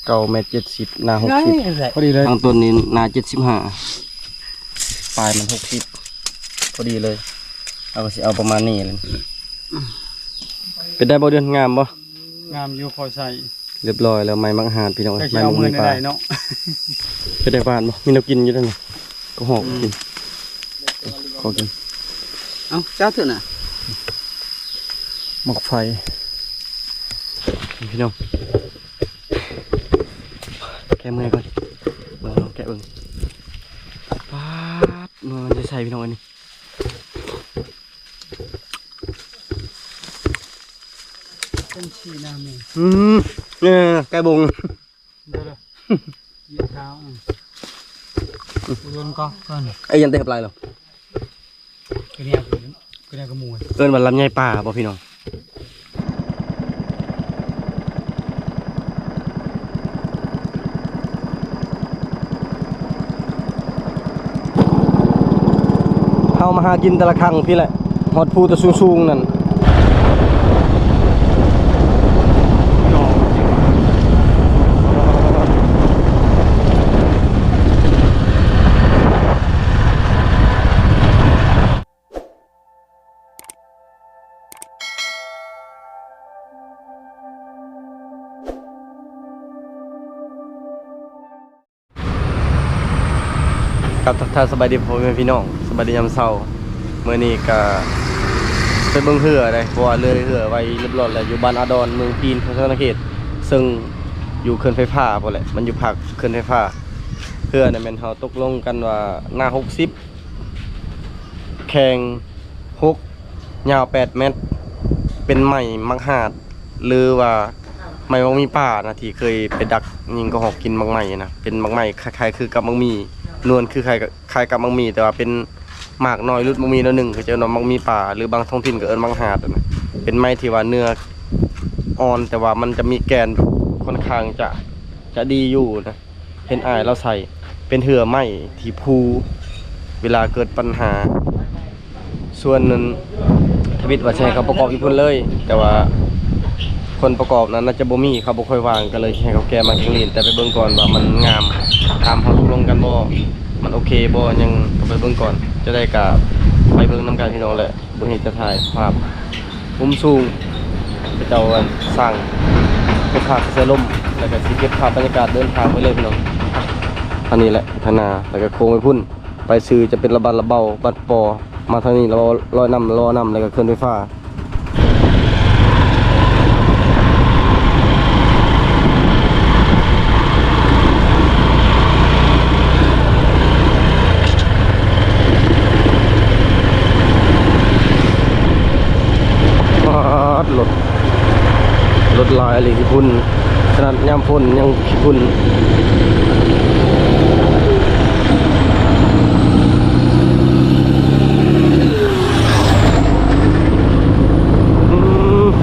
ເກົ້າແມັດເຈັດສິບ ໜ້າຫົກສິບ ພໍດີເລີຍ. ທາງຕົ້ນນີ້ໜ້າເຈັດສິບຫ້າ ປາຍມັນຫົກສິບ ພໍດີເລີຍ. ເຮົາກໍຊິເອົາປະມານນີ້ແຫຼະ. ເປັນໄດ້ບໍ່ເດືອນ? ງາມບໍ່? ງາມຢູ່ ພໍໃຊ້. ຮຽບຮ້ອຍແລ້ວ ໄມ້ໝາກຫາດພີ່ນ້ອງເອີຍ. ໄມ້ໝາກມີປາເນາະ. ເປັນໄດ້ຫວານບໍ່? ມີແນວກິນຢູ່ເດ້ນີ້ ກໍຫອກກິນ ຂໍກິນ. ເອົ້າ ເຈົ້າເຖິນນະ ໝາກໄຟ ພີ່ນ້ອງ. ແກະເມື່ອຍກ່ອນ ເບິ່ງ ລອງແກະເບິ່ງ. ປາດ ໜ່ວຍມັນໃສໆ ພີ່ນ້ອງ ອັນນີ້. ເປັນສີໜ້າແມ່. ອືມ ເອີ ໄກ່ບົງ. ເດີ ເອີ ຢຽບເທົ້າ. ອືມ ອຸດົນກໍເກີນ ໄອ້ຍັນເຕະກັບລາຍເນາະ. ຄືແນວ ຄືແນວກະໝູ ເອີ້ນວ່າລຳໄຍປ່າບໍ່ພີ່ນ້ອງ? ເຮົາມາຫາກິນແຕ່ລະຄັ້ງພີ້ແຫຼະ ຮອດພູຕົວສູງໆນັ້ນ. ຄັບ ທັກທາຍສະບາຍດີພໍ່ແມ່ພີ່ນ້ອງ ສະບາຍດີຍາມເຊົ້າ. ມື້ນີ້ກະໄປເບິ່ງເຮືອເດ້ ເພາະວ່າເລື່ອຍເຮືອໄວ້ຮຽບຮ້ອຍແລ້ວ ຢູ່ບ້ານອາດອນ ເມືອງພີນ ແຂວງສະຫວັນນະເຂດ ເຊິ່ງຢູ່ເຂື່ອນໄຟຟ້າພຸ້ນແຫຼະ ມັນຢູ່ພາກເຂື່ອນໄຟຟ້າ. ເຮືອນະແມ່ນເຮົາຕົກລົງກັນວ່າໜ້າຫົກສິບ ແຂ້ງຫົກ ຍາວແປດແມັດ ເປັນໄມ້ໝາກຫາດ ຫຼືວ່າໄມ້ໝາກມີປ່ານະ ທີ່ເຄີຍໄປດັກຍິງກະຮອກກິນໝາກໄມ້ນະ ເປັນໝາກໄມ້ຄ້າຍໆຄືກັບໝາກມີ ນວນຄືຄ້າຍກັບໝາກມີ ແຕ່ວ່າເປັນໝາກນ້ອຍຫຼຸດໝາກມີໜ້ອຍໜຶ່ງ ເຂົາເອີ້ນວ່າໝາກມີປ່າ ຫຼືບາງທ້ອງຖິ່ນກໍເອີ້ນໝາກຫາດນະ. ເປັນໄມ້ທີ່ວ່າເນື້ອອ່ອນ ແຕ່ວ່າມັນຈະມີແກ່ນແບບຄ່ອນຂ້າງຈະ ຈະດີຢູ່ນະ. ເຫັນອ້າຍລາວໃສ່ ເປັນເຫື່ອໄມ້ທີ່ພູ ເວລາເກີດບັນຫາ. ສ່ວນນັ້ນ ທະວິດວ່າຊິໃຫ້ເຂົາປະກອບຢູ່ພຸ້ນເລີຍ ແຕ່ວ່າຄົນປະກອບນັ້ນໜ້າຈະບໍ່ມີ ເຂົາບໍ່ຄ່ອຍວ່າງ ກໍເລີຍຊິໃຫ້ເຂົາແກ່ມາແກງລີນ. ແຕ່ໄປເບິ່ງກ່ອນວ່າມັນງາມຕາມເຮົາຕົກລົງກັນບໍ່ ມັນໂອເຄບໍ່ ຍັງຕ້ອງໄປເບິ່ງກ່ອນ. ຈະໄດ້ກະໄປເບິ່ງນຳກັນພີ່ນ້ອງແຫຼະ. ບໍ່ເຫັນຈະຖ່າຍພາບມຸມສູງ ເຂົາເຈົ້າສ້າງເກັບພາບໃສ່ລົມ ແລ້ວກະຊິເກັບພາບບັນຍາກາດເດີນທາງໄປເລີຍພີ່ນ້ອງ. ອັນນີ້ແຫຼະທາງໜ້າ ແລ້ວກະໂຄ້ງໄປພຸ້ນ ໄປຊື່ຈະເປັນລະບັນລະເບົາ ບັດປໍ ມາທາງນີ້ລະເບົາ ລອຍນ້ຳ ລໍນ້ຳ ແລ້ວກະເຂື່ອນໄຟຟ້າ. ປາດ ລົດ ລົດຫຼາຍອີ່ຫຼີ ຂີ້ຝຸ່ນ ຂະໜາດຍາມຝົນຍັງຂີ້ຝຸ່ນ. ອືມ.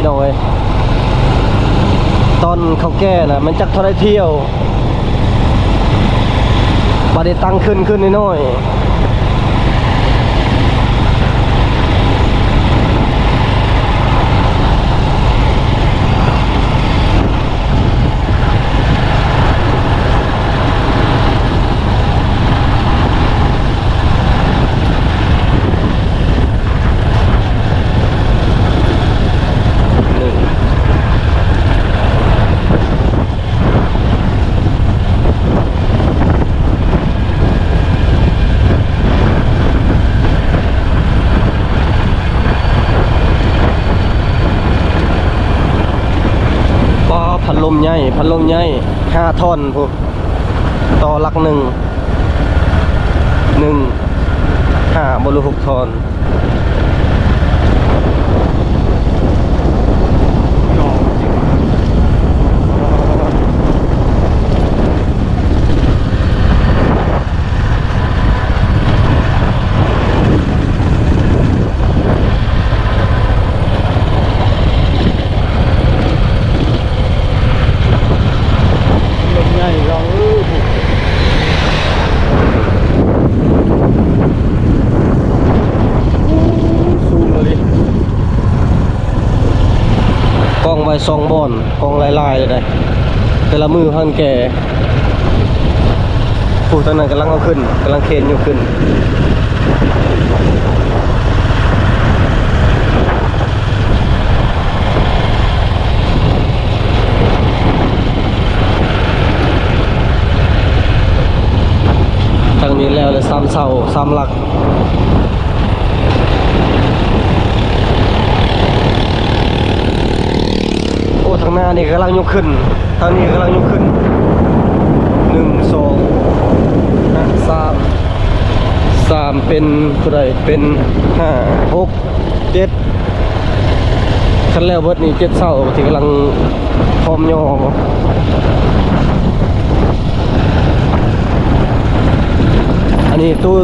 ນ້ອງເອີຍ ຕອນເຂົາແກ່ນະ ມັນຈັກເທົ່າໃດຖ້ຽວ ບາດນີ້ຕັ້ງຂຶ້ນ ຂຶ້ນນ້ອຍໆ. ປ້າ ພັດລົມໃຫຍ່ ພັດລົມໃຫຍ່ ຫ້າທ່ອນພຸ້ນ ຕໍ່ຫຼັກໜຶ່ງ ໜຶ່ງ ຫ້າ ບໍ່ຮູ້ ຫົກທ່ອນ. ລົມໃຫຍ່ ລອງ ເອີ ສູງອີ່ຫຼີ. ກອງໄວ້ສອງບ່ອນ ກອງຫຼາຍໆເລີຍໄດ໋ ແຕ່ລະມື້ພັນແກ່. ຜູ້ທາງນັ້ນກຳລັງເອົາຂຶ້ນ ກຳລັງເຄນຍົກຂຶ້ນ. ທາງນີ້ແລ້ວລະ ສາມເສົາ ສາມຫຼັກ. ໂອ້ ທາງໜ້ານີ້ກຳລັງຍົກຂຶ້ນ ທາງນີ້ກຳລັງຍົກຂຶ້ນ ໜຶ່ງ ສອງ ສາມ ສາມ ເປັນເທົ່າໃດ ເປັນ ຫ້າ ຫົກ ເຈັດ ຄັນແລ້ວເບິດນີ້ ເຈັດເສົາທີ່ກຳລັງພ້ອມຍໍ. ອັນນີ້ຕູ້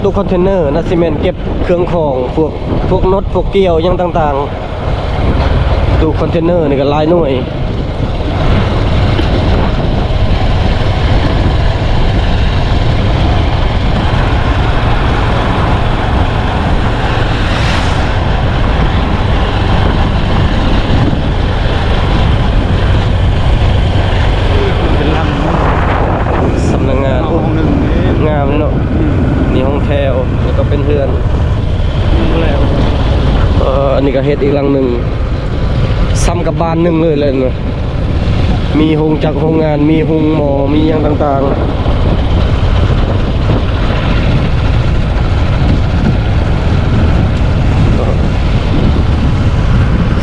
ຕູ້ຄອນເທນເນີ ໜ້າຊິແມ່ນເກັບເຄື່ອງຂອງ ພວກ ພວກນັອດ ພວກກ່ຽວ ຫຍັງຕ່າງໆ. ຕູ້ຄອນເທນເນີນີ້ກໍຫຼາຍໜ່ວຍ. ເປັນຫຼັງ ສຳນັກງານ ຫ້ອງໜຶ່ງເດ້ ງາມເນາະ. ອືມ ມີຫ້ອງແຖວ ແລ້ວກໍເປັນເຮືອນ ຍັງບໍ່ແລ້ວ. ເອີ ອັນນີ້ກໍເຮັດອີກຫຼັງໜຶ່ງ ສ່ຳກັບບ້ານໜຶ່ງເລີຍແຫຼະນະ. ມີໂຮງຈັກໂຮງງານ ມີໂຮງໝໍ ມີຫຍັງຕ່າງໆ.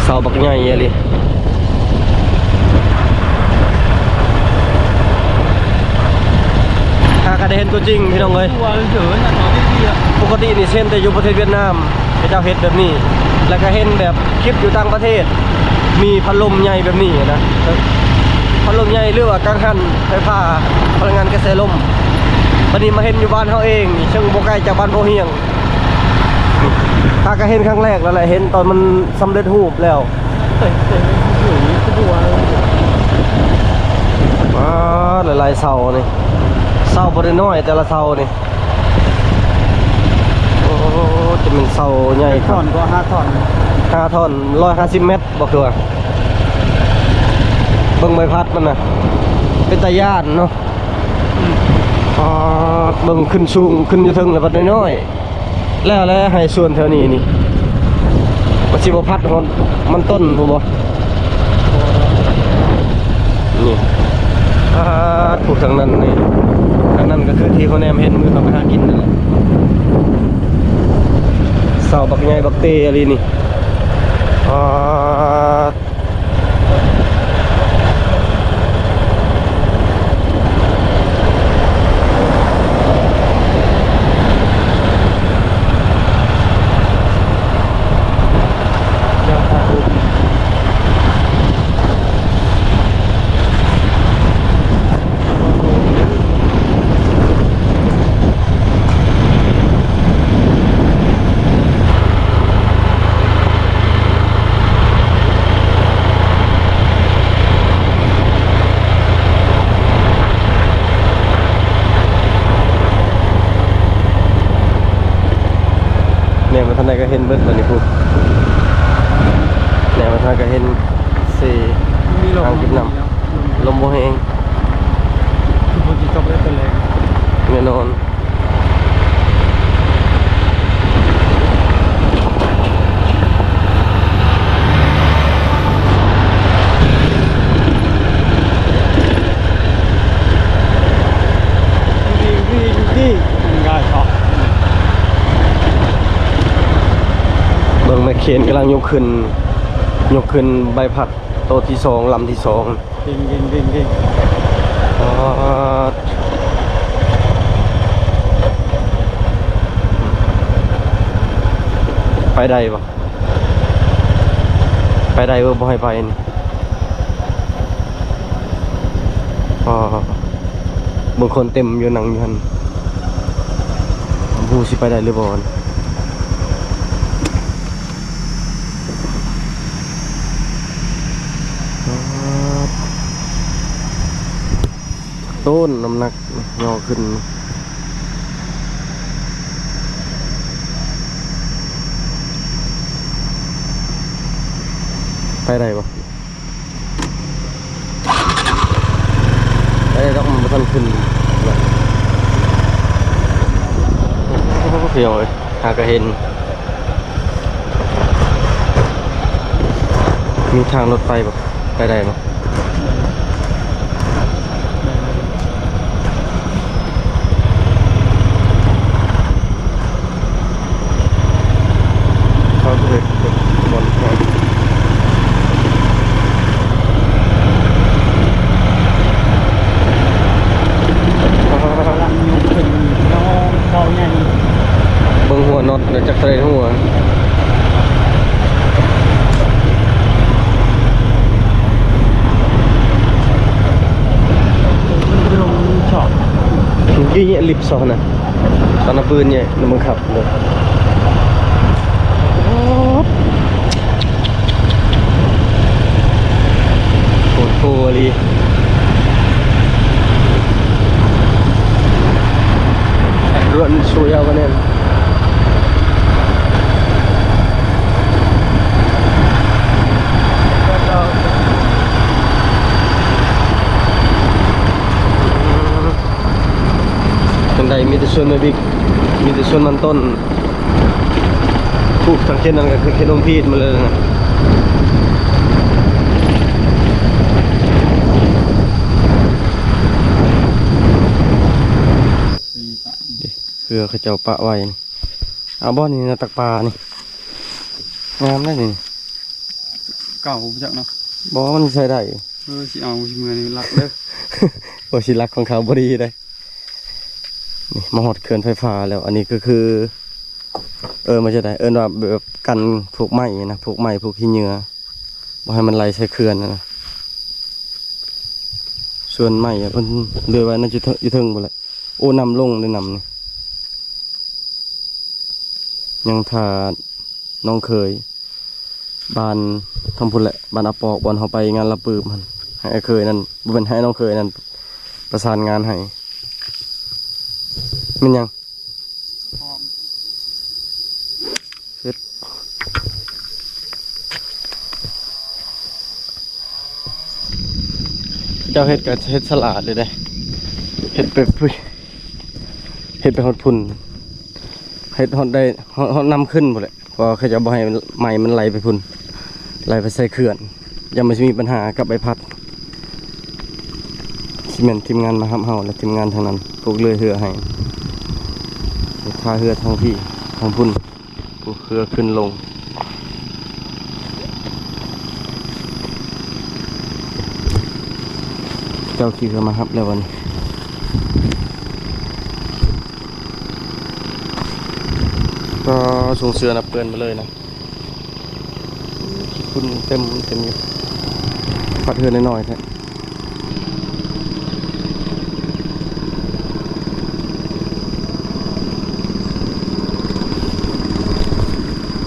ເສົາບັກໃຫຍ່ອີ່ຫຼີ. ຫາກະໄດ້ເຫັນຕົວຈິງພີ່ນ້ອງເອີຍ. ປົກກະຕິນີ້ເຫັນແຕ່ຢູ່ປະເທດຫວຽດນາມ ເຂົາເຈົ້າເຮັດແບບນີ້ ແລ້ວກະເຫັນແບບຄລິບຢູ່ຕ່າງປະເທດ ມີພັດລົມໃຫຍ່ແບບນີ້ນະ ພັດລົມໃຫຍ່ ຫຼືວ່າກັງຫັນໄຟຟ້າ ພະລັງງານກະແສລົມ. ບັດນີ້ມາເຫັນຢູ່ບ້ານເຮົາເອງນີ້ ເຊິ່ງບໍ່ໄກຈາກບ້ານໂພຮຽງ. ຫາກະເຫັນຄັ້ງແລກແລ້ວແຫຼະ ເຫັນຕອນມັນສຳເລັດຮູບແລ້ວ. ປາດ ຫຼາຍໆເສົານີ້ ເສົາບໍ່ໄດ້ນ້ອຍແຕ່ລະເສົານີ້. ໂອ້ ຈະແມ່ນເສົາໃຫຍ່ຄັກ. ທ່ອນກໍຫ້າທ່ອນ ຫ້າທ່ອນ ຮ້ອຍຫ້າສິບແມັດບໍ່ ຄືວ່າ ເບິ່ງໃບພັດມັນນະ ເປັນຕາຢ້ານເນາະ. ອືມ ປາດ ເບິ່ງຂຶ້ນສູງ ຂຶ້ນຢູ່ເທິງແລ້ວພັດນ້ອຍໆ. ແລ້ວແຫຼະ ໄຮ່ສວນແຖວນີ້ນີ້ ມັນຊິບໍ່ພັດຮອດມັນຕົ້ນພຸ້ນບໍ່? ນີ້ ອາ ຜູ້ທາງນັ້ນນີ້ ທາງນັ້ນກໍຄືທີ່ເຮົາແນມເຫັນມື້ເຮົາໄປຫາກິນນັ້ນແຫຼະ. ເສົາບັກໃຫຍ່ບັກເຕອີ່ຫຼີນີ້ ອາ. ໂ ແນມມາທາງໃດກໍເຫັນເບິດບັດນີ້ພຸ້ນ ແນມມາທາງໃດກໍເຫັນເຊ ອ່າງເກັບນ້ຳ ລົມບໍ່ແຮງ ຄືບໍ່ຊິຕົກແລ້ວຕອນແລງ ແນ່ນອນ. ເບິ່ງແມ່ເຄນກຳລັງຍົກຂຶ້ນ ຍົກຂຶ້ນໃບພັດໂຕທີສອງ ລຳທີສອງ ເກັ່ງໆໆໆ ປາດ ໄປໄດ້ບໍ່? ໄປໄດ້ບໍ່? ບໍ່ໃຫ້ໄປນີ້ ອໍ ບາງຄົນເຕັມຢູ່ ນັ່ງຢູ່ຫັ້ນ ບໍ່ຮູ້ຊິໄປໄດ້ຫຼືບໍ່. ໂຕນນ້ຳໜັກຍໍຂຶ້ນ ໄປໄດ້ບໍ່? ໄປໄດ້ດອກ ມັນບໍ່ທັນຂຶ້ນ ໂອ້ ພີ່ນ້ອງເອີຍ ຫາກະເຫັນ ມີທາງລົດໄຟບໍ່? ໄປໄດ້ບໍ່? ເຂົາເຮັດບ່ອນ ກຳລັງຍົກຂຶ້ນນ້ອງເຂົາໃຫຍ່ ເບິ່ງຫົວນັອດແລ້ວຈັກເທົ່າໃດຫົວ ລົງຊອກ ຢູ່ເຍ ລິບຊອກນະ ຕອນນະປືນເຍ ນະບັງຄັບເລີຍ. ໂຄດໂພອີ່ຫຼີ ເຮືອນຊູຍາວກວ່າແນ່ນ. ຈັ່ງໃດ ມີແຕ່ສວນໃບບິກ ມີແຕ່ສວນມັນຕົ້ນ. ປູກທາງເຂດນັ້ນກໍຄືເຂດໂຮງຜລິດໝົດເລີຍນະ. ເຮືອເຂົາເຈົ້າປະໄວ້ນີ້ ເອົາບໍ່ນີ້ນະ ຕັກປານີ້ ງາມເດ້ນີ້ ເກົ່າບໍ່ຈັກເນາະ ບໍ່ ມັນໃຊ້ໄດ້. ເອີ ຊິເອົາ ຊິເມືອນີ້ລັກເດີ ໂອ້ ຊິລັກຂອງເຂົາບໍ່ດີເດ້. ນີ້ມາຮອດເຂື່ອນໄຟຟ້າແລ້ວ ອັນນີ້ກໍຄື ເອີ້ນວ່າຈັ່ງໃດ ເອີ້ນວ່າແບບກັນພວກໄມ້ນະ ພວກໄມ້ ພວກຂີ້ເຫຍື້ອ ບໍ່ໃຫ້ມັນໄຫຼໃສ່ເຂື່ອນນະ. ສ່ວນໄມ້ເພິ່ນເຫຼືອໄວ້ນະ ຢູ່ເທິງ ຢູ່ເທິງພຸ້ນແຫຼະ. ໂອ້ ນ້ຳລົງເດ້ ນ້ຳນີ້ ຍັງຖ້ານ້ອງເຂີຍ ບ້ານທາງພຸ້ນແຫຼະ ບ້ານອາປອກ ບ່ອນເຮົາໄປງານລາວປຶ້ມຫັ້ນ ໃຫ້ອ້າຍເຂີຍນັ້ນ ບໍ່ແມ່ນ ໃຫ້ນ້ອງເຂີຍນັ້ນປະສານງານໃຫ້. ແມ່ນຫຍັງ? ເຮັດ ເຈົ້າເຮັດກໍເຮັດສະຫຼາດເລີຍເດ້ ເຮັດໄປພຸ້ນ ເຮັດໄປຮອດພຸ້ນ ເຮັດຮອດໄດ້ ຮອດ ຮອດນ້ຳຂຶ້ນພຸ້ນແຫຼະ ເພາະວ່າເຂົາເຈົ້າບໍ່ໃຫ້ໄມ້ມັນໄຫຼໄປພຸ້ນ ໄຫຼໄປໃສ່ເຂື່ອນ ຢ້ານມັນຊິມີບັນຫາກັບໃບພັດ. ຊິແມ່ນທີມງານມາຮັບເຮົາ ແລະ ທີມງານທາງນັ້ນ ພວກເລືອຍເຮືອໃຫ້ ທ່າເຮືອທາງພີ້ ທາງພຸ້ນ. ຜູ້ເຮືອຂຶ້ນລົງ ເຈົ້າຂີ່ເຮືອມາຮັບແລ້ວບັດນີ້ ກໍສົ່ງເສື້ອນະເປື້ອນມາເລີຍນະ ຂີ້ຝຸ່ນເຕັມ ເຕັມຢູ່ ພັດເຮືອນ້ອຍໆແທ້. ປະ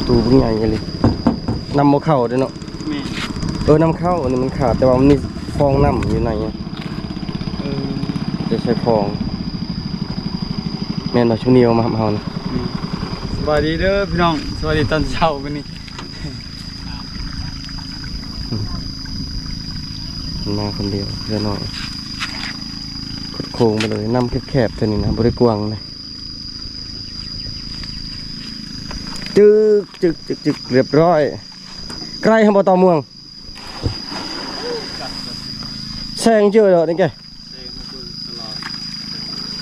ຕູເບິ່ງໃຫຍ່ອີ່ຫຼີ ນ້ຳບໍ່ເຂົ້າເດ້ເນາະ. ແມ່ນ ເອີ ນ້ຳເຂົ້າ ອັນນີ້ມັນຂາດ ແຕ່ວ່າມັນມີຟອງນ້ຳຢູ່ໃນ ເອີ ຈະໃສ່ຟອງ ແມ່ນບໍ່? ຊຸມນີ້ເອົາມາຮັບເຮົານະ ແມ່ນ ສະບາຍດີເດີພີ່ນ້ອງ ສະບາຍດີຕອນເຊົ້າມື້ນີ້ ມາຄົນດຽວເຮືອນ້ອຍ ຄົດໂຄ້ງໄປເລີຍ ນ້ຳແຄບໆ ເທົ່ານີ້ນະ ບໍ່ໄດ້ກວ້າງນະ ຈຶກ ຈຶກ ຈຶກ ຈຶກ ຮຽບຮ້ອຍ ໄກຫາບໍ່ຕໍ່ເມືອງ ແຊງເຈີດອກນີ້ແກ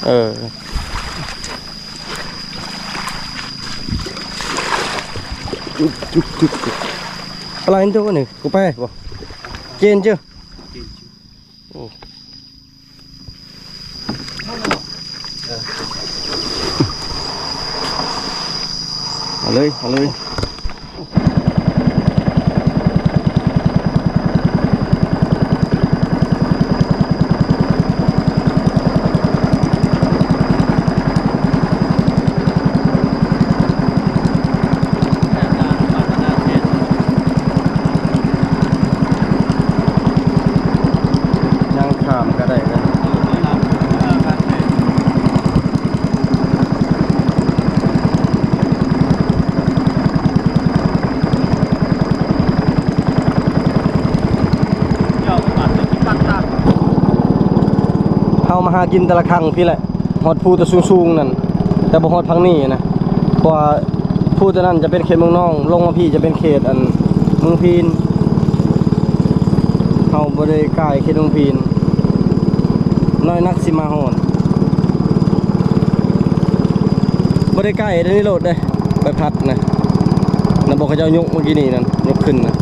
ເອີ ປະລາອິນໂດນີ້ ກູໄປບໍ່ ເຈນເຈີ ໂອ້ ເອົາເລີຍ ເອົາເລີຍ. ຍ່າງຂ້າມກໍໄດ້ເດີ ເຮົາມາຫາກິນແຕ່ລະຄັ້ງພີ້ແຫຼະ ຮອດພູແຕ່ສູງໆນັ້ນ ແຕ່ບໍ່ຮອດຝັ່ງນີ້ນະ ເພາະວ່າພູແຕ່ນັ້ນຈະເປັນເຂດເມືອງນອງ ລົງມາພີ້ຈະເປັນເຂດ ອັນ ເມືອງພີນ ເຮົາບໍ່ໄດ້ກາຍເຂດເມືອງພີນ ນ້ອຍນັກຊິມາຮອດ ບໍ່ໄດ້ກາຍເດ້ນີ້ໂລດເດ້ ໃບພັດນະ ນະ ບໍ່ ເຂົາເຈົ້າຍົກມື້ກີ້ນີ້ນັ້ນ ຍົກຂຶ້ນນະ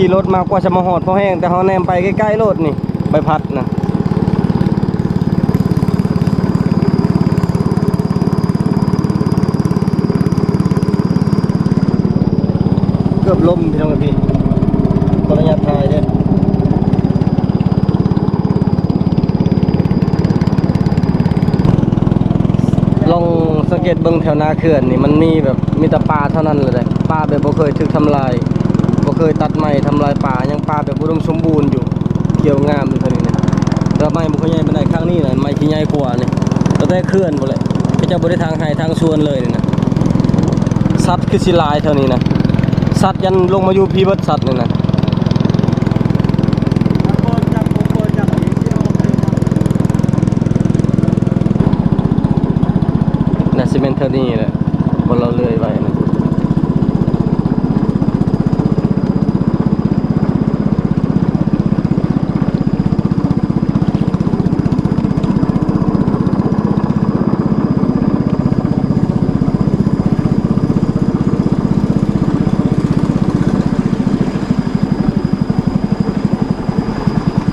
ຂີ່ລົດມາກວ່າຈະມາຮອດພໍແຮງ ແຕ່ເຮົາແນມໄປໃກ້ໆໂລດນີ້ ໃບພັດນະ ເກືອບລົ້ມພີ່ນ້ອງເອີຍ ຂໍອະນຸຍາດຖ່າຍເດີ ລອງສັງເກດເບິ່ງແຖວໜ້າເຂື່ອນນີ້ ມັນມີແບບ ມີແຕ່ປ່າເທົ່ານັ້ນເລີຍເດ້ ປ່າແບບບໍ່ເຄີຍຖືກທຳລາຍ ບໍ່ເຄີຍຕັດໄມ້ທຳລາຍປ່າຫຍັງ ປ່າແບບອຸດົມສົມບູນຢູ່ ຂຽວງາມຢູ່ເທົ່ານີ້ນະ ແຕ່ວ່າໄມ້ບໍ່ຄ່ອຍໃຫຍ່ປານໃດ ຄັ້ງນີ້ນະ ໄມ້ທີ່ໃຫຍ່ກວ່ານີ້ ຕັ້ງແຕ່ເຂື່ອນພຸ້ນແຫຼະ ເຂົາເຈົ້າບໍ່ໄດ້ຖາງໄຮ່ຖາງສວນເລີຍນີ້ນະ ສັດຄືຊິຫຼາຍແຖວນີ້ນະ ສັດຍັນລົງມາຢູ່ພີ້ເບິດ ສັດນີ້ນະ ໜ້າຊິແມ່ນແຖວນີ້ແຫຼະ ບໍ່ລະເລື່ອຍໄວ້ນະ.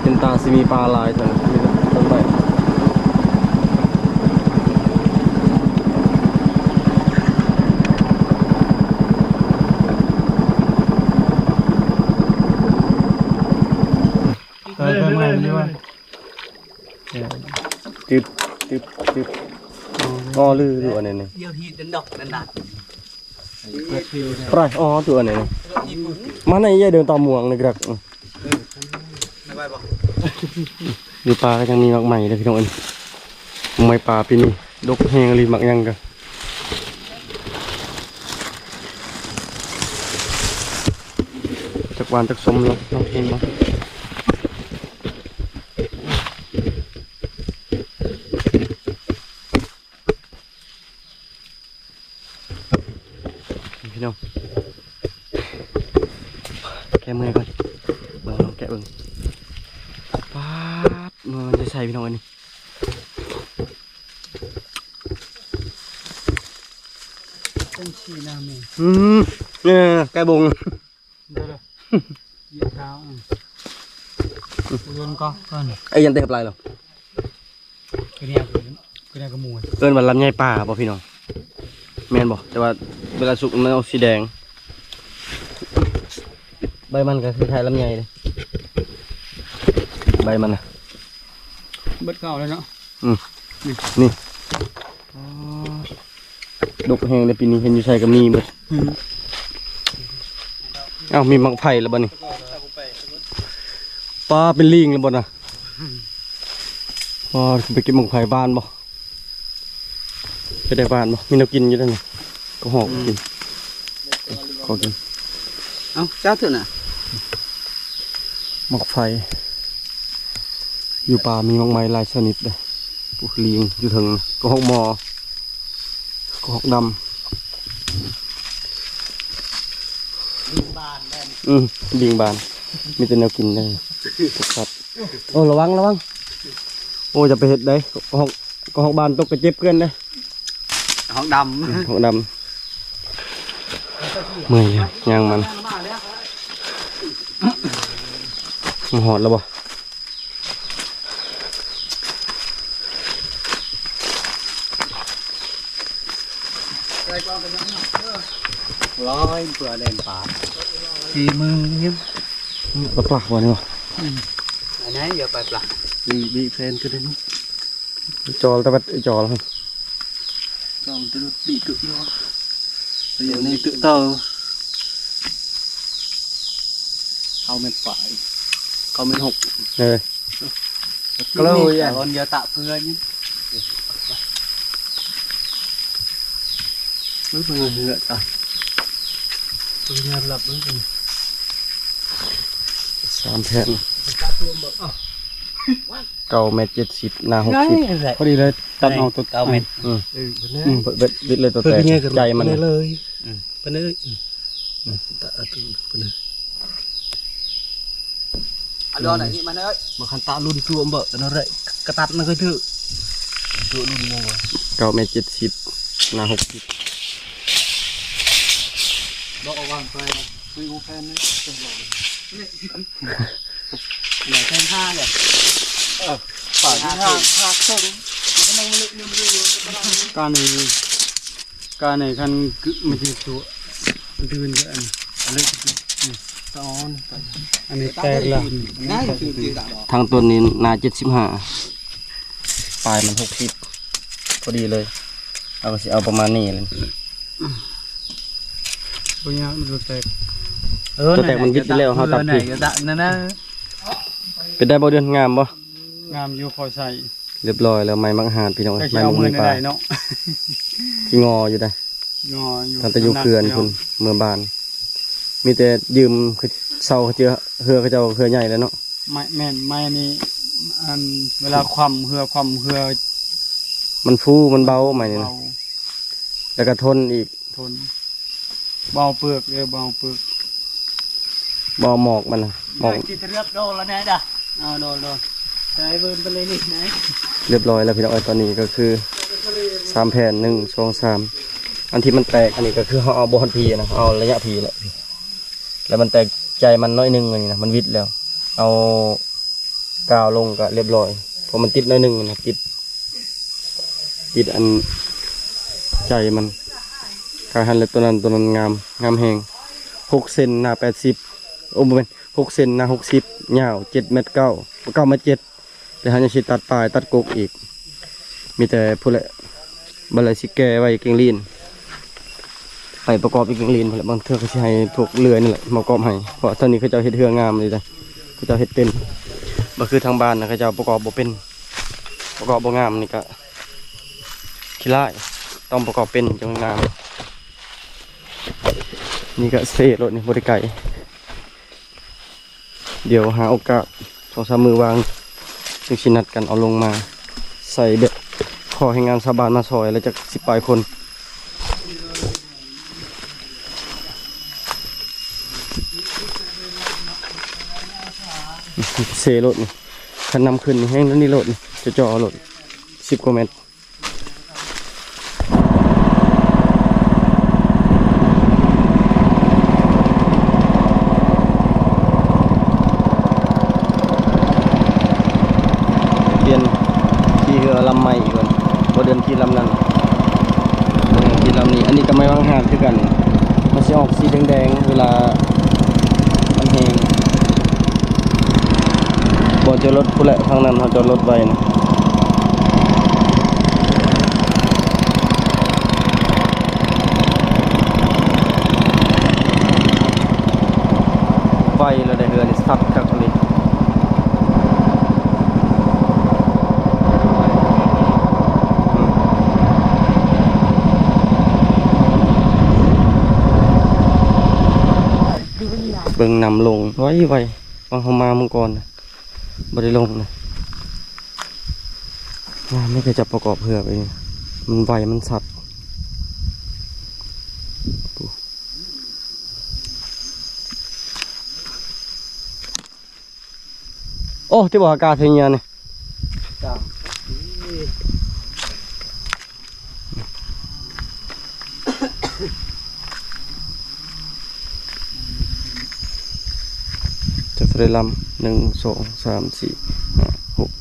ເປັນຕາຊິມີປາຫຼາຍແທ້ ມີແຕ່ຕົ້ນໄມ້ ເອີ ເບິ່ງແມ່ນຢູ່ວ່າ ເອີ ຕຶບ ຕຶບ ຕຶບ ອໍ ລື ຫຼື ອັນນີ້ ດຽວຮີດດັນດອກດັນດາ ໄປ ອໍ ຕົວນີ້ ມາໃນໃຫຍ່ເດີນຕາມ່ວງນີ້ກະ ເອີ ໄດ້ບໍ່ ຢູ່ປ່າກໍຍັງມີໝາກໄມ້ເດີພີ່ນ້ອງເອີຍ ໝາກໄມ້ປ່າປີນີ້ດົກແຮງອີ່ຫຼີ ໝາກຫຍັງກະ ຈັກຫວານຈັກສົ້ມເນາະ ເນາະ ເຫັນບໍ່? ພີ່ນ້ອງ ແກ້ເມື່ອຍກ່ອນ ເບິ່ງ ລອງແກະເບິ່ງ ປາດ ໜ່ວຍມັນໃສໆ ພີ່ນ້ອງ ອັນນີ້ ເປັນສີໜ້າແມ່ ອືມ ເອີ ໄກ່ບົງ ເດີ ເດີ ເຍຍດາວ ອືມ ອຸດົນກໍກ່ອນ ໄອ້ຍັນເຕະໄປແລ້ວ ຄືແນວ ຄືແນວກະໝູ ເອີ້ນວ່າລຳໄຍປ່າບໍ່ພີ່ນ້ອງ? ແມ່ນບໍ່? ແຕ່ວ່າເວລາສຸກມັນອອກສີແດງ ໃບມັນກໍຄ້າຍໆລຳໄຍເດ້ ໃບມັນນະ ເບິດເກົ່າແລ້ວເນາະ ອືມ ນີ້ ນີ້ ອໍ ດົກແຮງເດ້ ປີນີ້ເຫັນຢູ່ໃສກໍມີເບິດ ອືມ ເອົ້າ ມີໝາກໄຜ່ແລ້ວບໍ່ນີ້ ປາ ເປັນລີງແລ້ວບໍ່ນະ? ອໍ ຂຶ້ນໄປເກັບໝາກໄຜ່ບ້ານບໍ່? ໄປໄດ້ບ້ານບໍ່? ມີແນວກິນຢູ່ນັ້ນນະ ກະຮອກ ອືມ ກິນ ຂໍກິນ. ເອົ້າ ເຈົ້າເຖິງນະ ໝາກໄຜ່ ຢູ່ປ່າມີໝາກໄມ້ຫຼາຍຊະນິດເດ້. ໂອ້ ລີງຢູ່ເທິງ ກະຮອກໝໍ່ ກະຮອກດຳ ລີງບານແມ່ນ ອືມ ລີງບານ ມີແຕ່ແນວກິນເດ້ ໂອ້ ລະວັງ ລະວັງ ໂອ້ ຢ່າໄປເຮັດໃດ ກະຮອກ ກະຮອກບານຕົກກະເຈັບເພື່ອນເດ້ ຮອກດຳ ຮອກດຳ ເມື່ອຍຢູ່ ຍ່າງມັນ ມາຮອດແລ້ວບໍ່? ລອຍເພື່ອແລ່ນປາ ສີມືງ ປາ ປາບໍ່ນີ້ຫວາ? ອືມ ອັນນັ້ນຢ່າໄປປາ ບີ ບີແຟນກໍໄດ້. ຈອລຕະບັດ ຈອລ ຈອລຕະບັດ ດີກຶເນາະ ໄປຢູ່ໃນຕຶກເຕົາ ເກົ້າແມັດປາຍ ເກົ້າແມັດຫົກ ເອີ ກະໂລຍ ອາ ອອນຢາຕະເພື່ອນ ມັນເປັນເຮືອຕາ ເຮືອລັບມັນເປັນ ສາມແຜ່ນ ເກົ້າແມັດເຈັດສິບ ໜາຫົກສິບ ພໍດີເລີຍ ຕັດເອົາຕົວ ເກົ້າແມັດ ອືມ ເອີ ເພິ່ນ ອືມ ເພິ່ນ ເພິ່ນ ເພິ່ນ ເພິ່ນ ເລີຍ ເພິ່ນເລີຍ ໃຈມັນເລີຍ ອືມ ເພິ່ນເລີຍ ອືມ ຕະ ອາ ເພິ່ນ ເພິ່ນ ອັນນັ້ນນີ້ມັນເອີຍ ມາຄັນຕະລຸນຕົວເບິ່ງ ອັນນັ້ນແຫຼະ ກະຕັດນັ້ນກໍຖືກ ຕົວລຸນມອງວ່າ ເກົ້າແມັດເຈັດສິບ ໜາຫົກສິບ ບໍ່ເອົາວາງໄປ ຄຸຍໂອແພນນີ້ ເຫຼືອແພນຫ້າເລີຍ ເອີ ປາທີ່ຫ້າ ຫ້າເຄິ່ງ ມັນກໍຍັງເລິກ ຍັງເລິກຢູ່ ການນີ້ ການນີ້ຄັນກຶ ມັນຊິຕົວ ມັນຕື່ນກັນ ອັນເລິກ ນີ້ ຕະອອນ ອັນນີ້ແຕກແລ້ວ ໄດ້ຄືຊິດອກ ທາງຕົ້ນນີ້ໜາເຈັດສິບຫ້າ ປາຍມັນຫົກສິບ ພໍດີເລີຍ ເຮົາກໍຊິເອົາປະມານນີ້ແຫຼະ ບໍ່ຍາກ ມັນຕົວແຕກ ເອີ ຕົວແຕກມັນບິດຢູ່ແລ້ວ ເຮົາຕັດພີ້ ນັ້ນນະ ເປັນໄດ້ບໍ່ ເດືອນ ງາມບໍ່? ງາມຢູ່ ພໍໃຊ້ ຮຽບຮ້ອຍແລ້ວ ໄມ້ໝາກຫາດພີ່ນ້ອງເອີຍ ໄມ້ໝາກມີປາ ຊິງໍຢູ່ໄດ໋ ງໍຢູ່ ຕັ້ງແຕ່ຢູ່ເຂື່ອນພຸ້ນ ເມືອບ້ານ ມີແຕ່ຢືມເຊົ່າເຮືອ ເຮືອເຂົາເຈົ້າ ເຮືອໃຫຍ່ແລ້ວເນາະ ໄມ້ ແມ່ນ ໄມ້ນີ້ ອັນ ເວລາຄວ່ຳເຮືອ ຄວ່ຳເຮືອ ມັນຟູ ມັນເບົາ ໄມ້ນີ້ນະ ເບົາ ແລ້ວກໍທົນອີກ ທົນ ບໍ່ເອົາເປືອກເດີ ບໍ່ເອົາເປືອກ ບໍ່ເອົາໝອກມັນນະ ໝອກ ເອີ ຊິເຫຼືອບໂດລະແນ່ດາ ເອົາໂດ ໂດ ໃສ່ເບິ່ງໄປເລີຍນີ້ນະ ຮຽບຮ້ອຍແລ້ວພີ່ນ້ອງເອີຍ ຕອນນີ້ກໍຄືສາມແຜ່ນ ໜຶ່ງ ສອງ ສາມ ອັນທີ່ມັນແຕກ ອັນນີ້ກໍຄືເຮົາເອົາບໍ່ຮອດພີນະ ເອົາໄລຍະພີແຫຼະ ແລ້ວມັນແຕກໃຈມັນໜ້ອຍໜຶ່ງ ອັນນີ້ນະ ມັນຫວິດແລ້ວ ເອົາ ກາວລົງກະຮຽບຮ້ອຍ ເພາະມັນຕິດໜ້ອຍໜຶ່ງນະ ຕິດ ຕິດອັນໃຈມັນ ກາຍຫັ້ນແຫຼະ ຕົວນັ້ນ ຕົວນັ້ນງາມ ງາມແຮງ ຫົກເຊັນ ໜາແປດສິບ ໂອ້ ບໍ່ແມ່ນ ຫົກເຊັນ ໜາຫົກສິບ ຍາວເຈັດແມັດເກົ້າ ເກົ້າແມັດເຈັດ ແລ້ວເຮົາຍັງຊິຕັດປາຍ ຕັດກົກອີກ ມີແຕ່ພຸ້ນແຫຼະ ບັດລະຊິແກ່ໄວ້ເກັ່ງລີນ ໄປປະກອບຢູ່ເກັ່ງລີນພຸ້ນແຫຼະ ບາງເທື່ອກໍຊິໃຫ້ພວກເລື່ອຍນີ້ແຫຼະມາປະກອບໃຫ້ ເພາະວ່າຕອນນີ້ເຂົາເຈົ້າເຮັດເຮືອງາມຢູ່ເດ້ ເຂົາເຈົ້າເຮັດເປັນ ບໍ່ຄືທາງບ້ານນະ ເຂົາເຈົ້າປະກອບບໍ່ເປັນ ປະກອບບໍ່ງາມ ນີ້ກະຂີ້ລ້າຍ ຕ້ອງປະກອບເປັນຈັ່ງງາມ ນີ້ກະເຊລົດນີ້ບໍ່ໄດ້ໄກ. ດຽວຫາໂອກາດສອງສາມມື້ວ່າງ ຈຶ່ງຊິນັດກັນເອົາລົງມາໃສ່ແບບ ຂໍແຮງງານຊາວບ້ານມາຊ່ອຍ ແລ້ວຈັກສິບປາຍຄົນ ເຊໂລດນີ້ ຄັນນ້ຳຂຶ້ນນີ້ແຮງ ນີ້ໂລດນີ້ ເຈາະໆໂລດ ສິບກວ່າແມັດ. ປ່ຽນຂີ່ເຮືອລຳໃໝ່ອີກກ່ອນ ບໍ່ເດີນຂີ່ລຳນັ້ນ ເດີນຂີ່ລຳນີ້ ອັນນີ້ກໍໄມ້ຫວ່າງຫາດຄືກັນ ມັນຊິອອກສີແດງໆ ເວລາມັນແຫ້ງ. ບໍ່ຈອດລົດພຸ້ນແຫຼະ ທາງນັ້ນເຮົາຈອດລົດໄວ້ນະ ໄວແລ້ວໄດ໋ ເຮືອນີ້ສັກຄັກອີ່ຫຼີ. ເບິ່ງນ້ຳລົງໄວໆ ວ່າເຮົາມາມື້ກ່ອນນະ ບໍ່ໄດ້ລົງນະ. ອ່າ ນີ້ກໍຈະປະກອບເຮືອໄປນີ້ ມັນໄວ ມັນຊັດ. ໂອ້ ທີ່ບໍ່ອາກາດເຮັດຫຍັງນີ້ ຈັກເທົ່າໃດລຳ? ໜຶ່ງ ສອງ ສາມ ສີ່ ຫ້າ ຫົກ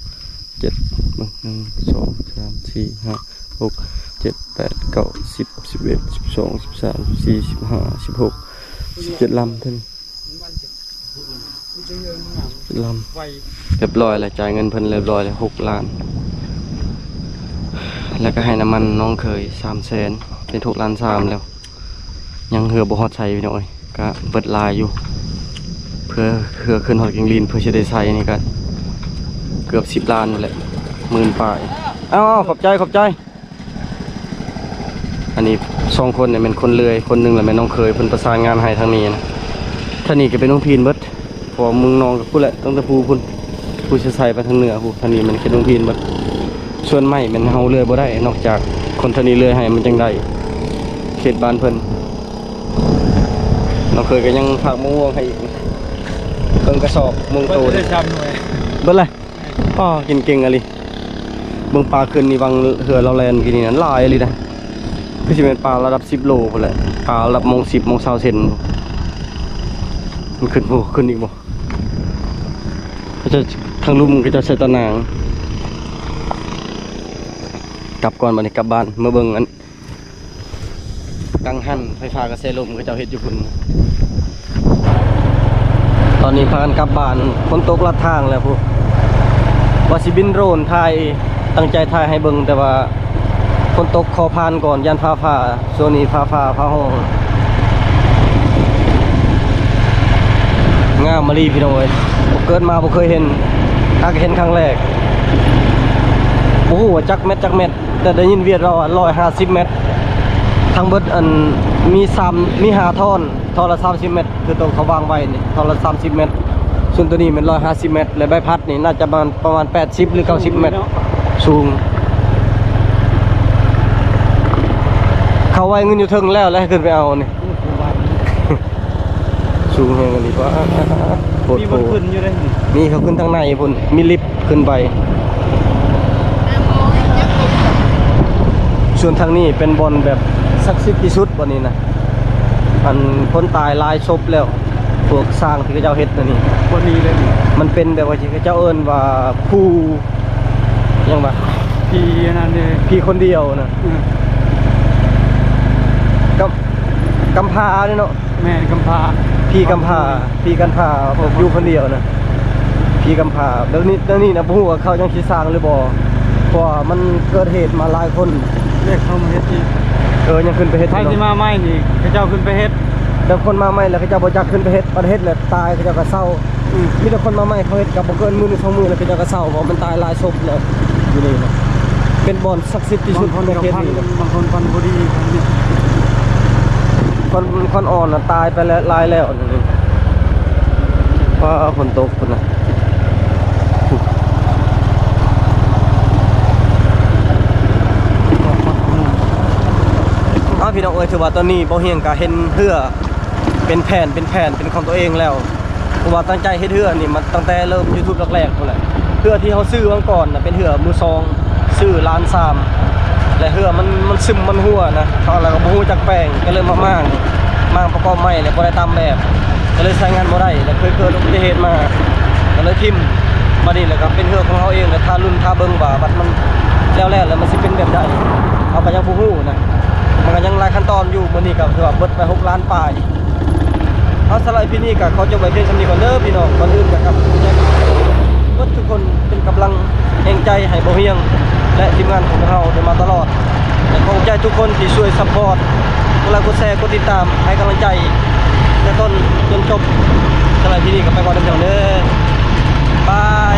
ເຈັດ ເບິ່ງ ໜຶ່ງ ສອງ ສາມ ສີ່ ຫ້າ ຫົກ ເຈັດ ແປດ ເກົ້າ ສິບ ສິບເອັດ ສິບສອງ ສິບສາມ ສິບສີ່ ສິບຫ້າ ສິບຫົກ ສິບເຈັດລຳເທົ່ານີ້. ລຳ ຮຽບຮ້ອຍແລ້ວ ຈ່າຍເງິນເພິ່ນຮຽບຮ້ອຍແລ້ວ ຫົກລ້ານ ແລ້ວກໍໃຫ້ນ້ຳມັນນ້ອງເຂີຍ ສາມແສນ ເປັນຫົກລ້ານສາມແລ້ວ. ຍັງເຮືອບໍ່ຮອດໃສພີ່ນ້ອງເອີຍ ກະເບິດຫຼາຍຢູ່ ເພື່ອເຮືອຂຶ້ນຮອດແກງລີນ ເພື່ອຊິໄດ້ໃຊ້ນີ້ກະເກືອບສິບລ້ານພຸ້ນແຫຼະ ໝື່ນປາຍ. ເອົາໆ ຂອບໃຈ ຂອບໃຈ. ອັນນີ້ສອງຄົນນີ້ແມ່ນຄົນເລື່ອຍ ຄົນໜຶ່ງລະແມ່ນນ້ອງເຂີຍ ເພິ່ນປະສານງານໃຫ້ທາງນີ້ນະ. ທາງນີ້ກໍເປັນໂຮງພິນເບິດ ເພາະວ່າເມືອງນອງກໍພຸ້ນແຫຼະ ຕັ້ງແຕ່ພູພຸ້ນ ພູເຊໄຊໄປທາງເໜືອພຸ້ນ. ທາງນີ້ແມ່ນເຂດໂຮງພິນເບິດ. ສ່ວນໄມ້ແມ່ນເຮົາເລື່ອຍບໍ່ໄດ້ ນອກຈາກຄົນທາງນີ້ເລື່ອຍໃຫ້ມັນຈັ່ງໄດ້ ເຂດບ້ານເພິ່ນ. ນ້ອງເຂີຍກໍຍັງຝາກມະມ່ວງໃຫ້ອີກເຄິ່ງກະສອບ ມ່ວງໂຕ ເບິດໄດ້ສາມໜ່ວຍ ເບິດເລີຍ. ປ້າ ກິນເກັ່ງອີ່ຫຼີ. ເບິ່ງປາຂຶ້ນນີ້ ຫວ່າງເຮືອລາວແລ່ນກີ້ນີ້ນັ້ນຫຼາຍອີ່ຫຼີນະ ຄືຊິແມ່ນປາລະດັບສິບໂລພຸ້ນແຫຼະ ປາລະດັບໂມງສິບໂມງຊາວເຊັນ. ມັນຂຶ້ນບໍ່ ຂຶ້ນອີກບໍ່? ເຂົາເຈົ້າ ທາງລຸ່ມເຂົາເຈົ້າໃສ່ຕາໜ່າງ. ກັບກ່ອນ ບັດນີ້ກັບບ້ານ ມາເບິ່ງອັນ ກັງຫັນໄຟຟ້າກະແສລົມເຂົາເຈົ້າເຮັດຢູ່ພຸ້ນ. ຕອນນີ້ພາກັນກັບບ້ານ ຝົນຕົກລັດທາງແລ້ວພຸ້ນ. ວ່າຊິບິນໂດຣນຖ່າຍ ຕັ້ງໃຈຖ່າຍໃຫ້ເບິ່ງ ແຕ່ວ່າຝົນຕົກຂໍຜ່ານກ່ອນ ຢ້ານຟ້າຜ່າ. ຊ່ວງນີ້ຟ້າຜ່າ ຟ້າຮ້ອງ ງາມອີ່ຫຼີພີ່ນ້ອງເອີຍ. ເກີດມາບໍ່ເຄີຍເຫັນ ຫາກເຫັນຄັ້ງແລກ. ບໍ່ຮູ້ວ່າຈັກແມັດ ຈັກແມັດ ແຕ່ໄດ້ຍິນຫວຽດເວົ້າວ່າຮ້ອຍຫ້າສິບແມັດ ທັງເບິດ. ອັນ ມີສາມ ມີຫ້າທ່ອນ ທ່ອນລະສາມສິບແມັດ ຄືໂຕເຂົາວາງໄວ້ນີ້ ທ່ອນລະສາມສິບແມັດ. ສ່ວນໂຕນີ້ແມ່ນຮ້ອຍຫ້າສິບແມັດ ແລະ ໃບພັດນີ້ໜ້າຈະປະມານ ປະມານແປດສິບ ຫຼື ເກົ້າສິບແມັດ ສູງ. ເຂົາໄວ້ເງິນຢູ່ເທິງແລ້ວ ແລ້ວໃຫ້ຂຶ້ນໄປເອົານີ້. ສູງແຮງອີ່ຫຼີ ປາດ ໂພດໂພ. ມີບ່ອນຂຶ້ນຢູ່ເດ້ນີ້ ມີ ເຂົາຂຶ້ນທາງໃນພຸ້ນ ມີລິບຂຶ້ນໄປ. ສ່ວນທາງນີ້ເປັນບ່ອນແບບສັກສິດທີ່ສຸດ ບ່ອນນີ້ນະ. ອັນ ຄົນຕາຍຫຼາຍສົບແລ້ວ ພວກຊ່າງທີ່ເຂົາເຈົ້າເຮັດອັນນີ້ ບ່ອນນີ້ເລີຍ. ມັນເປັນແບບວ່າທີ່ເຂົາເຈົ້າເອີ້ນວ່າ ຜູ້ ຫຍັງວະ ຜີອັນນັ້ນເດ້ ຜີຄົນດຽວນະ. ອືມ ກຳ ກຳພ້າເດ້ເນາະ. ແມ່ນ ກຳພ້າ ຜີກຳພ້າ ຜີກຳພ້າ ຢູ່ຄົນດຽວນະ ຜີກຳພ້າ. ດຽວນີ້ ດຽວນີ້ນະ ບໍ່ຮູ້ວ່າເຂົາຍັງຊິສ້າງຫຼືບໍ່ ເພາະວ່າມັນເກີດເຫດມາຫຼາຍຄົນ. ເດ້ ເຂົາມາເຮັດອີກ. ເອີ ຍັງຂຶ້ນໄປເຮັດຢູ່ເນາະ. ໃຜຊິມາໃໝ່ນີ້ ເຂົາເຈົ້າຂຶ້ນໄປເຮັດ. ແລ້ວຄົນມາໃໝ່ແລ້ວ ເຂົາເຈົ້າບໍ່ຈັກຂຶ້ນໄປເຮັດ ບັດເຮັດແລ້ວຕາຍ ເຂົາເຈົ້າກໍເຊົາ. ອືມ ມີແຕ່ຄົນມາໃໝ່ ເຂົາເຮັດກໍບໍ່ເກີນມື້ໜຶ່ງສອງມື້ ແລ້ວເຂົາເຈົ້າກໍເຊົາ ເພາະມັນຕາຍຫຼາຍສົບແລ້ວຢູ່ນີ້ນະ. ເປັນບ່ອນສັກສິດທີ່ສຸດໃນເຂດນີ້ນະ. ບາງຄົນກໍຝັນ ບາງຄົນຝັນບໍ່ດີ. ຄົນ ຄົນອ່ອນນະ ຕາຍໄປແລ້ວ ຫຼາຍແລ້ວ. ຟ້າຝົນຕົກພຸ້ນນະ. ເອົາ ພີ່ນ້ອງເອີຍ ຖືວ່າຕອນນີ້ເບົາຮຽງກະເຫັນເຮືອເປັນແຜ່ນ ເປັນແຜ່ນ ເປັນຂອງຕົວເອງແລ້ວ. ເພາະວ່າຕັ້ງໃຈເຮັດເຮືອນີ້ມາຕັ້ງແຕ່ເລີ່ມຢູທູບແລກໆພຸ້ນແຫຼະ. ເຮືອທີ່ເຮົາຊື້ຫວ່າງກ່ອນນະ ເປັນເຮືອມືສອງ ຊື້ລ້ານສາມ ແລະ ເຮືອມັນ ມັນຊຶມ ມັນຮົ່ວນະ ເຮົາລະກໍບໍ່ຮູ້ຈັກແປງ ກໍເລີຍມາມ້າງ ມ້າງປະກອບໃໝ່ ແລະ ບໍ່ໄດ້ຕາມແບບ ກໍເລີຍໃຊ້ງານບໍ່ໄດ້ ແລະ ເຄີຍເກີດອຸບັດຕິເຫດມາ ກໍເລີຍຖິ້ມ. ບັດນີ້ລະກໍເປັນເຮືອຂອງເຮົາເອງ ແລະ ຖ້າລຸ້ນຖ້າເບິ່ງວ່າບັດມັນແລ້ວໆ ແລ້ວມັນຊິເປັນແບບໃດ ເຮົາກໍຍັງບໍ່ຮູ້ນະ ມັນກໍຍັງຫຼາຍຂັ້ນຕອນຢູ່. ມື້ນີ້ກໍຖືວ່າເບິດໄປຫົກລ້ານປາຍ. ເອົາ ສຳລັບອີພີນີ້ກໍຂໍຈົບໄວ້ພຽງສ່ຳນີ້ກ່ອນເດີພີ່ນ້ອງ. ກ່ອນອື່ນກໍຂອບໃຈເບິດທຸກຄົນເປັນກຳລັງແຮງໃຈໃຫ້ເບົາຮຽງ ແລະ ທີມງານຂອງພວກເຮົາໄດ້ມາຕະຫຼອດ ແລະ ຂອບໃຈທຸກຄົນທີ່ຊ່ວຍຊັບພອດ ກົດໄລ ກົດແຊ ກົດຕິດຕາມ ໃຫ້ກຳລັງໃຈແຕ່ຕົ້ນຈົນຈົບ. ສຳລັບອີພີນີ້ກໍໄປກ່ອນເດີພີ່ນ້ອງເດີ ບາຍ.